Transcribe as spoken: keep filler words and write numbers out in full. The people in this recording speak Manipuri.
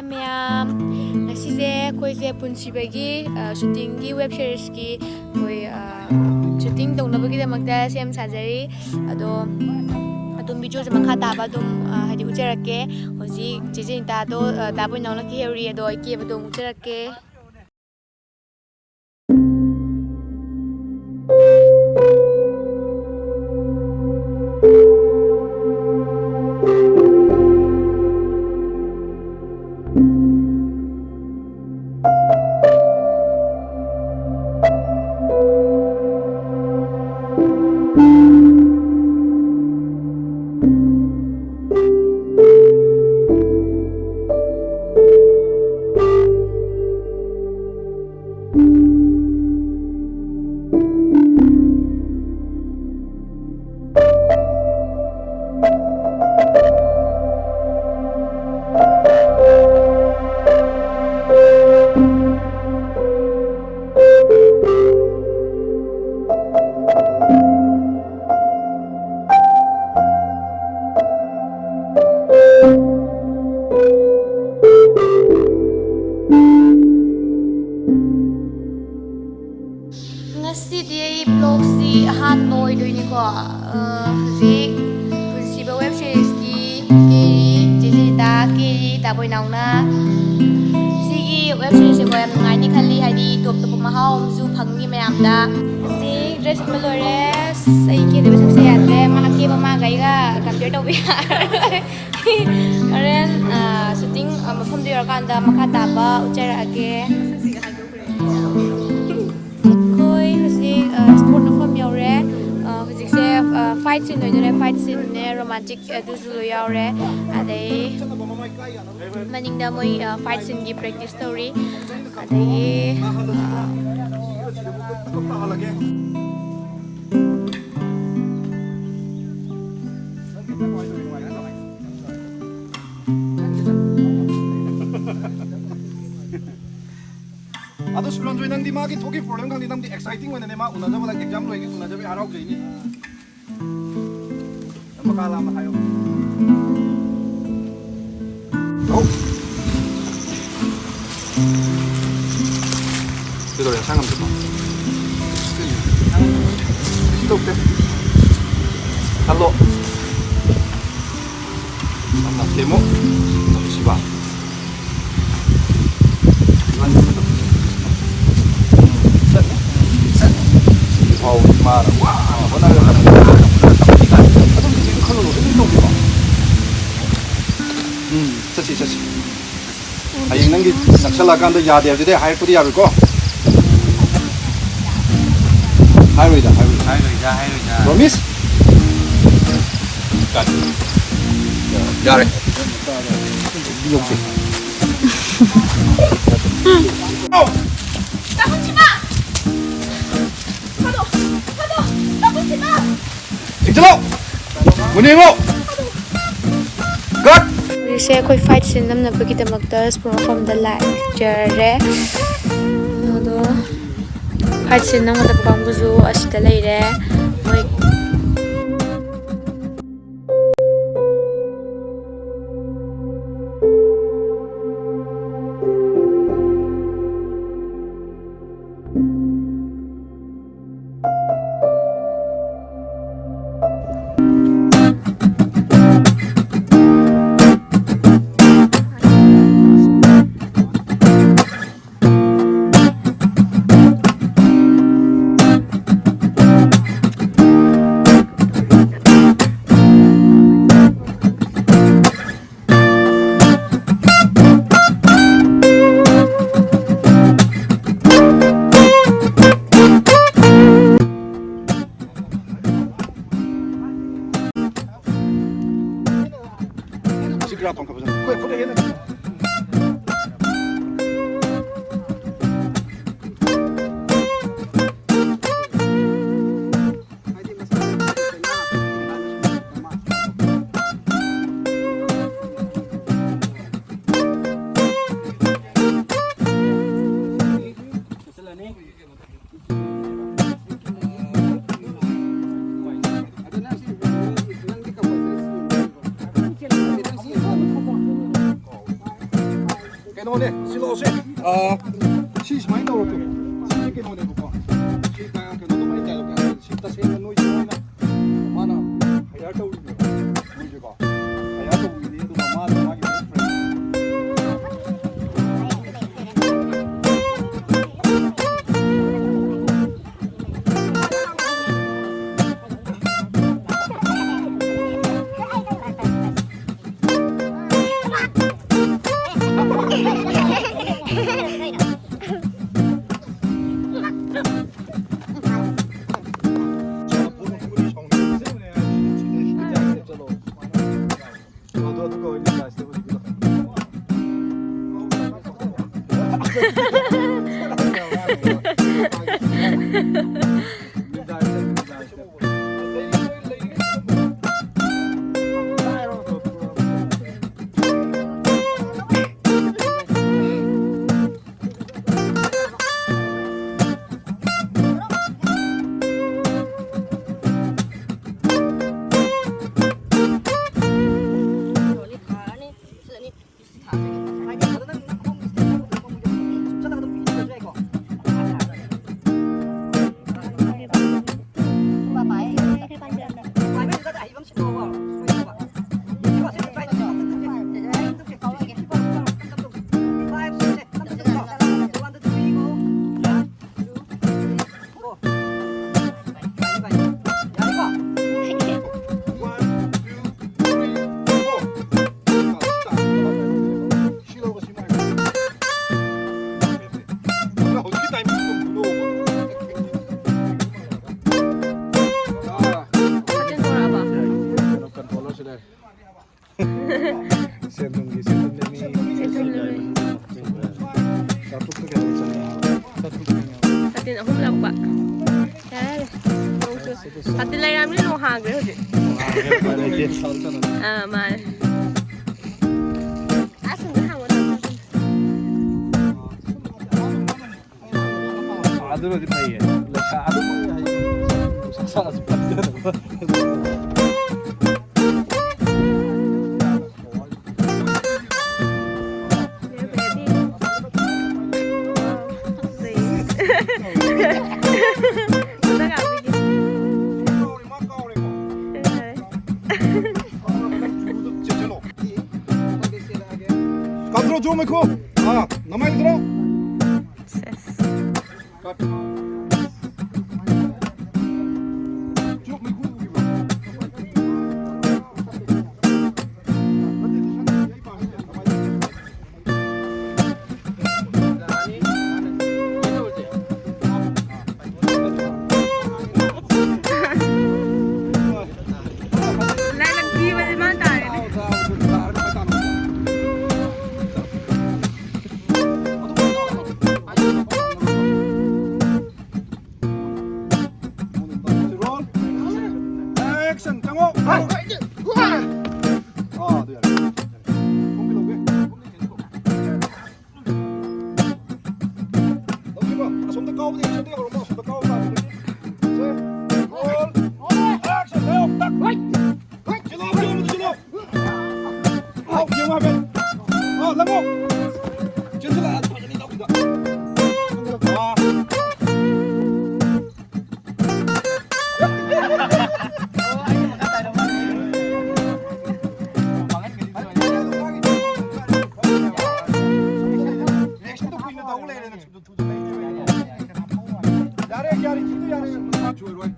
ꯃꯌꯥꯝ, ꯉꯁꯤꯁꯦ ꯑꯩꯈꯣꯏꯁꯦ ꯄꯨꯟꯁꯤꯕꯒꯤ, ꯑ, ꯁꯨꯇꯤꯡꯒꯤ ꯋꯦꯕ ꯁꯤꯔꯤꯁꯀꯤ ꯑꯩꯈꯣꯏ, ꯑ, ꯁꯨꯇꯤꯡ ꯇꯧꯅꯕꯒꯤꯗꯃꯛꯇ ꯁꯦꯝ ꯁꯥꯖꯔꯤ꯫ ꯑꯗꯣ ꯑꯗꯨꯝ ꯚꯤꯗꯤꯑꯣꯁꯦ ꯃꯈꯥ ꯇꯥꯕ ꯑꯗꯨꯝ, ꯑ, ꯍꯥꯏꯗꯤ ꯎꯠꯆꯔꯛꯀꯦ꯫ ꯍꯧꯖꯤꯛ ꯆꯦ ꯖꯦꯅꯤꯇꯥꯗꯣ, ꯑ, ꯗꯥ ꯕꯣꯏꯅꯥꯎꯅ ꯀꯦꯍꯧꯔꯤ, ꯑꯗꯣ ꯑꯩ ꯀꯦꯕꯗꯣ ꯑꯃꯨꯛ ꯎꯠꯆꯔꯛꯀꯦ꯫ ꯉꯁꯤꯗꯤ ꯑꯩ ꯕ꯭ꯂꯣꯒꯁꯤ ꯑꯍꯥꯟꯕ ꯑꯣꯏꯗꯣꯏꯅꯤꯀꯣ꯫ ꯑ, ꯍꯧꯖꯤꯛ ꯄꯨꯟꯁꯤꯕ ꯋꯦꯕ ꯁꯤꯔꯤꯁꯀꯤ ꯀꯦꯔꯤ, ꯆꯦ ꯖꯦꯅꯤꯇꯥ ꯀꯦꯔꯤ, ꯗꯥ ꯕꯣꯏꯅꯥꯎꯅ꯫ ꯁꯤꯒꯤ ꯋꯦꯕ ꯁꯤꯔꯤꯁꯁꯦꯀꯣ ꯌꯥꯝ ꯅꯨꯡꯉꯥꯏꯅꯤ ꯈꯜꯂꯤ, ꯍꯥꯏꯗꯤ ꯇꯣꯞ ꯇꯣꯞꯄ ꯃꯍꯥꯎ ꯑꯃꯁꯨ ꯐꯪꯅꯤ ꯃꯌꯥꯝꯗ꯫ ꯍꯧꯖꯤꯛ ꯗ꯭ꯔꯦꯁ ꯑꯃ ꯂꯣꯏꯔꯦ꯫ ꯑꯁ, ꯑꯩ ꯀꯦꯗꯕ ꯁꯛꯁꯦ ꯌꯥꯗ꯭ꯔꯦ꯫ ꯃꯥ ꯀꯦꯕ ꯃꯥꯒ ꯑꯩꯒ ꯀꯝꯄꯤꯌꯔ ꯇꯧꯕ ꯌꯥꯔꯔꯣꯏ꯫ ꯍꯣꯔꯦꯟ, ꯑ, ꯁꯨꯇꯤꯡ, ꯑ, ꯃꯐꯝꯗꯨ ꯌꯧꯔꯀꯥꯟꯗ ꯃꯈꯥ ꯇꯥꯕ ꯎꯠꯆꯔꯛꯑꯒꯦ꯫ ꯑꯩꯈꯣꯏ ꯍꯧꯖꯤꯛ, ꯑ, ꯁ꯭ꯄꯣꯔꯠ ꯃꯐꯝ ꯌꯧꯔꯦ꯫ ꯑ, ꯍꯧꯖꯤꯛꯁꯦ, ꯑ, ꯐꯥꯏꯠ ꯁꯤꯟ ꯑꯣꯏꯗꯣꯏꯅꯦ꯫ ꯐꯥꯏꯠ ꯁꯤꯟꯅꯦ, ꯔꯣꯃꯥꯟꯇꯤꯛ ꯑꯗꯨꯁꯨ ꯂꯣꯏ ꯌꯥꯎꯔꯦ꯫ ꯑꯗꯩ ꯃꯅꯤꯡꯗ ꯃꯣꯏ, ꯑ, ꯐꯥꯏꯠ ꯁꯤꯟꯒꯤ ꯄ꯭ꯔꯦꯛꯇꯤꯁ ꯇꯧꯔꯤ꯫ ꯑꯗꯒꯤ, ꯑ, ꯑꯗꯣ ꯁꯨꯔꯟꯖꯣꯏ, ꯅꯪꯗꯤ ꯃꯥꯒꯤ ꯊꯣꯛꯈꯤꯕ ꯄ꯭ꯔꯣꯕ꯭ꯂꯦꯝ ꯈꯪꯗꯦ, ꯅꯪꯗꯤ ꯑꯦꯛꯁꯥꯏꯇꯤꯡ ꯑꯣꯏꯅꯅꯦ ꯃꯥ ꯎꯅꯗꯕ, ꯂꯥꯏꯛ, ꯑꯦꯛꯖꯥꯝ ꯂꯣꯏꯒꯤ ꯎꯅꯗꯕꯤ ꯍꯔꯥꯎꯖꯩꯅꯤ꯫ ꯃꯀꯥ ꯂꯥꯝꯅ ꯍꯥꯏꯌꯣ꯫ ꯍꯥꯎ꯫ ꯁꯥꯡꯉꯝꯗꯦꯀꯣ? ꯀꯩꯁꯨ ꯇꯧꯗꯦ꯫ ꯍꯜꯂꯣ꯫ ꯌꯥꯝꯅ ꯊꯦꯝꯃꯨ꯫ ꯅꯨꯡꯁꯤꯕ꯫ ꯆꯠꯂꯦ꯫ ꯆꯠꯂꯦ꯫ ꯁꯤꯗꯤ ꯐꯥꯎꯕꯗꯤ ꯃꯥꯅ ꯋꯥꯅ ꯍꯣꯠꯅꯔꯒ ꯑꯗꯨꯝ ꯀꯩꯝ ꯈꯜꯂꯨꯅꯨ꯫ ꯑꯗꯨꯝ ꯇꯧꯕꯤꯔꯣ꯫ ꯎꯝ, ꯆꯠꯁꯤ, ꯆꯠꯁꯤ꯫ ꯍꯌꯦꯡ ꯅꯪꯒꯤ ꯅꯛꯁꯜꯂꯛꯑꯀꯥꯟꯗ ꯌꯥꯗꯦ ꯍꯥꯏꯕꯗꯨꯗꯤ ꯍꯥꯏꯔꯛꯄꯗꯤ ꯌꯥꯔꯣꯏꯀꯣ? ꯍꯥꯏꯔꯣꯏꯗ, ꯍꯥꯏꯔꯣꯏꯗ꯫ ꯍꯥꯏꯔꯣꯏꯗ, ꯍꯥꯏꯔꯣꯏꯗ꯫ Promise? ꯌꯥꯔꯦ꯫ ꯌꯧꯁꯦ꯫ ꯅꯥꯄꯨꯟꯁꯤꯃ! ꯐꯥꯗꯣ! ꯐꯥꯗꯣ! ꯅꯥꯄꯨꯟꯁꯤꯃ! ꯊꯤꯡꯖꯤꯜꯂꯣ! ꯃꯨꯟꯅ ꯌꯦꯡꯉꯣ! Cut! ꯍꯧꯖꯤꯛꯁꯦ ꯑꯩꯈꯣꯏ fight scene ꯅꯝꯅꯕꯒꯤꯗꯃꯛꯇ ꯁ꯭ꯄꯣꯔꯠ ꯃꯐꯝꯗ ꯂꯥꯛꯆꯔꯦ꯫ ꯑꯗꯣ fight scene ꯅꯝꯒꯗꯕ ꯀꯥꯡꯕꯨꯁꯨ ꯑꯁꯤꯗ ꯂꯩꯔꯦ꯫ ꯃꯣꯏ ꯁꯤ ꯒ꯭ꯔꯥꯐ ꯑꯃꯈꯛ ꯐꯖꯅ꯫ ꯑꯩꯈꯣꯏ ꯈꯨꯠꯅ ꯍꯦꯟꯅ꯫ ꯀꯩꯅꯣꯅꯦ, ꯁꯤ ꯂꯥꯛꯑꯣꯁꯦ꯫ ꯑꯥ, ꯁꯤ ꯁꯨꯃꯥꯏꯅ ꯇꯧꯔꯣ ꯇꯨ꯫ ꯀꯩꯅꯣꯅꯦꯕꯀꯣ꯫ ꯁꯤ ꯀ-, ꯀꯩꯅꯣꯗꯣ ꯃꯥꯏ dialogue ꯍꯥꯏꯔꯗꯤ ꯁꯤ ꯇꯁꯦꯡꯅ ꯅꯣꯏꯁꯦ ꯃꯥꯅ, ꯃꯥꯅ hire ꯇꯧꯔꯤꯅꯦꯕ꯫ ꯅꯣꯏꯁꯦꯀꯣ꯫ Hire ꯇꯧꯕꯤꯅꯦ, ꯑꯗꯨꯒ ꯃꯥꯅ ꯃꯥꯒꯤ best friend꯫ ꯁꯦꯟ ꯊꯨꯝꯒꯤ, ꯁꯦꯟ ꯊꯨꯝ ꯂꯦꯝꯃꯤ꯫ ꯁꯦꯟ ꯊꯨꯝ ꯂꯦꯝꯃꯤ꯫ ꯆꯥꯇ꯭ꯔꯨꯛꯇ ꯀꯌꯥ ꯆꯪꯉꯦ? ꯆꯥꯇ꯭ꯔꯨꯛ ꯆꯪꯉꯦ꯫ ꯁꯥꯇꯤꯟ ꯑꯍꯨꯝ ꯂꯧꯕ꯫ ꯌꯥꯔꯦ, ꯌꯥꯔꯦ꯫ ꯅꯣꯡ ꯆꯨ-, ꯁꯥꯇꯤꯟ ꯂꯩꯔꯝꯅꯤ, ꯅꯣꯡ ꯍꯥꯡꯈ꯭ꯔꯦ ꯍꯧꯖꯤꯛ꯫ ꯎꯄꯥꯏ ꯂꯩꯇꯦ꯫ ꯑꯥ, ꯃꯥꯅꯦ꯫ ꯑꯁꯣꯝꯗ ꯍꯥꯡꯉꯣ, ꯇꯥꯃꯣ꯫ ꯑꯗꯨꯅꯗꯤ ꯐꯩꯌꯦ꯫ ꯂꯩꯁꯥ ꯑꯗꯨꯝ ꯍꯥꯏꯗꯤ ꯅꯨꯡꯁꯥ ꯁꯥꯔꯁꯨ ꯐꯠꯇꯦꯗꯅꯀꯣ꯫ ꯐꯣꯇꯣ ꯀꯥꯞꯄꯤꯒꯦ꯫ ꯀꯥꯎꯔꯦ, ꯃꯥ ꯀꯥꯎꯔꯦꯀꯣ꯫ ꯌꯥꯔꯦ꯫ ꯀꯥꯎꯔꯕ ꯅꯪ ꯆꯨꯗꯣ ꯆꯦꯟꯁꯤꯜꯂꯣ꯫ ꯀꯥꯞꯇ꯭ꯔꯣ, ꯆꯨ ꯃꯩꯈꯨ? ꯑꯥ, ꯅꯃꯥꯏꯗꯨꯔꯣ? ꯁꯦꯁ꯫ ꯆꯨ ꯃꯩꯈꯨ ꯎꯈꯤꯕ꯭ꯔꯣ? ꯂꯥꯏꯕꯛ ꯊꯤꯕꯁꯦ ꯃꯥ ꯇꯥꯔꯦꯅꯦ꯫ Roll. Action. ꯆꯪꯉꯣ꯫ ꯑꯥ, ꯑꯗꯨ ꯌꯥꯔꯦ꯫ ꯂꯧꯁꯤꯀꯣ꯫ ꯑꯁꯣꯝꯗ ꯀꯥꯎꯕꯗꯤ ꯑꯁꯣꯝꯗ ꯌꯧꯔꯝꯃꯣ꯫ ꯑꯁꯣꯝꯗ ꯀꯥꯎꯕ ꯇꯥꯕꯅꯤ꯫ ꯁꯦ꯫ Roll. Action. ꯂꯩꯌꯣ꯫ ꯇꯛ꯫ ꯆꯦꯜꯂꯣ, ꯆꯦꯜꯂꯣ, ꯆꯦꯜꯂꯣ꯫ ꯑꯥꯎ, ꯌꯦꯡꯉꯣ ꯍꯥꯏꯐꯦꯠ꯫ ꯑꯥ, ꯂꯪꯉꯣ꯫ ꯆꯦꯟꯁꯤꯜꯂꯛꯑ ꯐꯖꯅ ꯇꯧꯕꯤꯗ꯫ ꯑꯥ꯫ Reaction ꯗꯣ ꯀꯨꯏꯅ ꯇꯧ ꯂꯩꯔꯦ ꯅꯪꯁꯨ꯫ ꯌꯥꯔꯦ, ꯌꯥꯔꯦ, ꯁꯤꯗ ꯌꯥꯔꯦ꯫ ꯁꯣꯏꯔꯣꯏ꯫